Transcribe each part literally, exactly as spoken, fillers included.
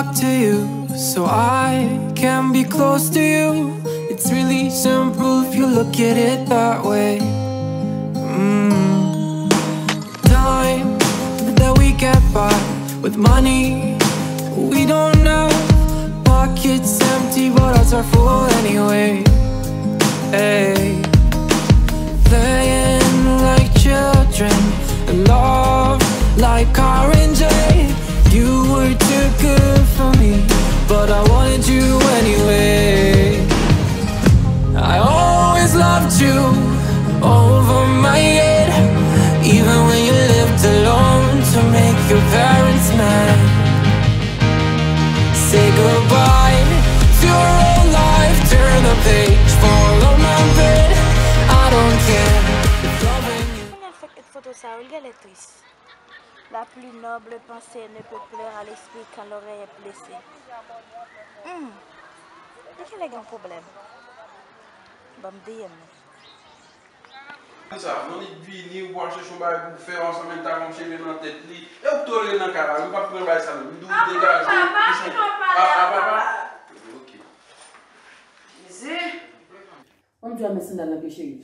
To you, so I can be close to you. It's really simple if you look at it that way. Mm. Time that we get by with money we don't have. Pockets empty, but hearts are full anyway. Hey, playing like children and love like R and J. You were too good for me, but I wanted you anyway. I always loved you over my head, even when you lived alone to make your parents mad. Say goodbye to your old life, turn the page, fall on my bed. I don't care if loving you. Kounye a l fèk et foto sa yo, l genlè tris. La plus noble pensée ne peut plaire à l'esprit quand l'oreille est blessée. Hmm. Li genlè gen pwoblèm. Ban m D M li. Sa, mannik vini, ou pral chèche yon bagay pou fè, ou sa menm ta konn cheve nan tèt li. E ou k tolere nan kay la, ou pa pran bagay sa menm. M di w degaje, papa, ou chan-, papa, a, a, papa. Ok. Jezi. Ban m di w a met sandal nan pye cheri.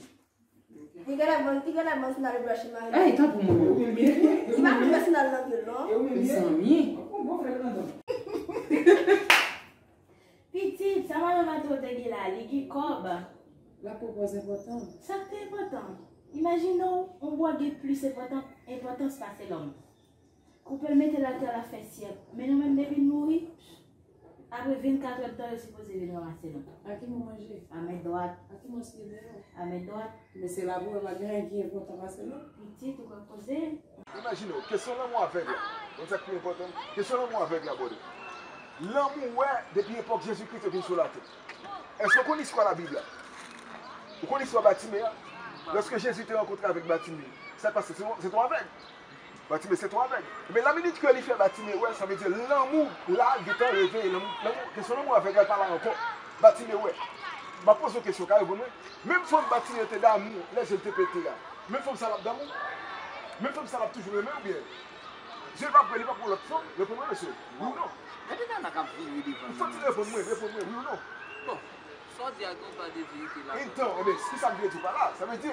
Li genlè ban, li genlè ban sandal blanch mari. Ey, tanpri manman. Li pa konn met sandal nan pye l non. Mezanmi. Pitit, sa madanm Mateo te gen la, li gen kòb. L ap pwopoze enpòtan. Sa k te enpòtan? Imajine w, yon bwa gen plis enpòtan, enpòtans pase lòm. Koupe l mete l atè, l ap fè syèk. Men nou menm depi n mouri, apre vennkat è d tan yo sipoze vin ranmase nou. A ki manje? A men dwat. A ki manje deyò? A men dwat. Men se la pou wè pa gen anyen ki enpòtan pase lòt. Pitit, ou konn koze. Imajine w, kesyon lanmou avèg la. Konn sa k pi enpòtan? Kesyon lanmou avèg la, brother. Lanmou w wè depi epòk Jezi Kris te vin sou latè. Èske w konn istwa Labib la? Ou konn istwa Batime a? Lòske Jezi te rankontre avèk Batime, sa k pase? Se yon, se yon avèg. Batime se yon avèg. Ebyen, la minit ke li fè Batime wè, sa vle di lanmou la gentan reveye. Lanmou, lanmou, kesyon lanmou avèg la pa la ankò. Batime wè. M ap poze yon kesyon, ka reponn mwen? Menm fanm Batime te damou lè je l te pete a, menm fanm sa l ap damou? Menm fanm sa l ap toujou renmen oubyen? Je l p ap wè, li p ap wè lòt fanm? Reponn mwen, mesye. Wi ou non? Gade nana k ap vire devan li. Fòk ti reponn mwen, reponn mwen, wi ou non? Bon, sa w di a gen yon pa de verite ladan. Entan, ebyen, kisa m vle di w pa la? Sa vle di,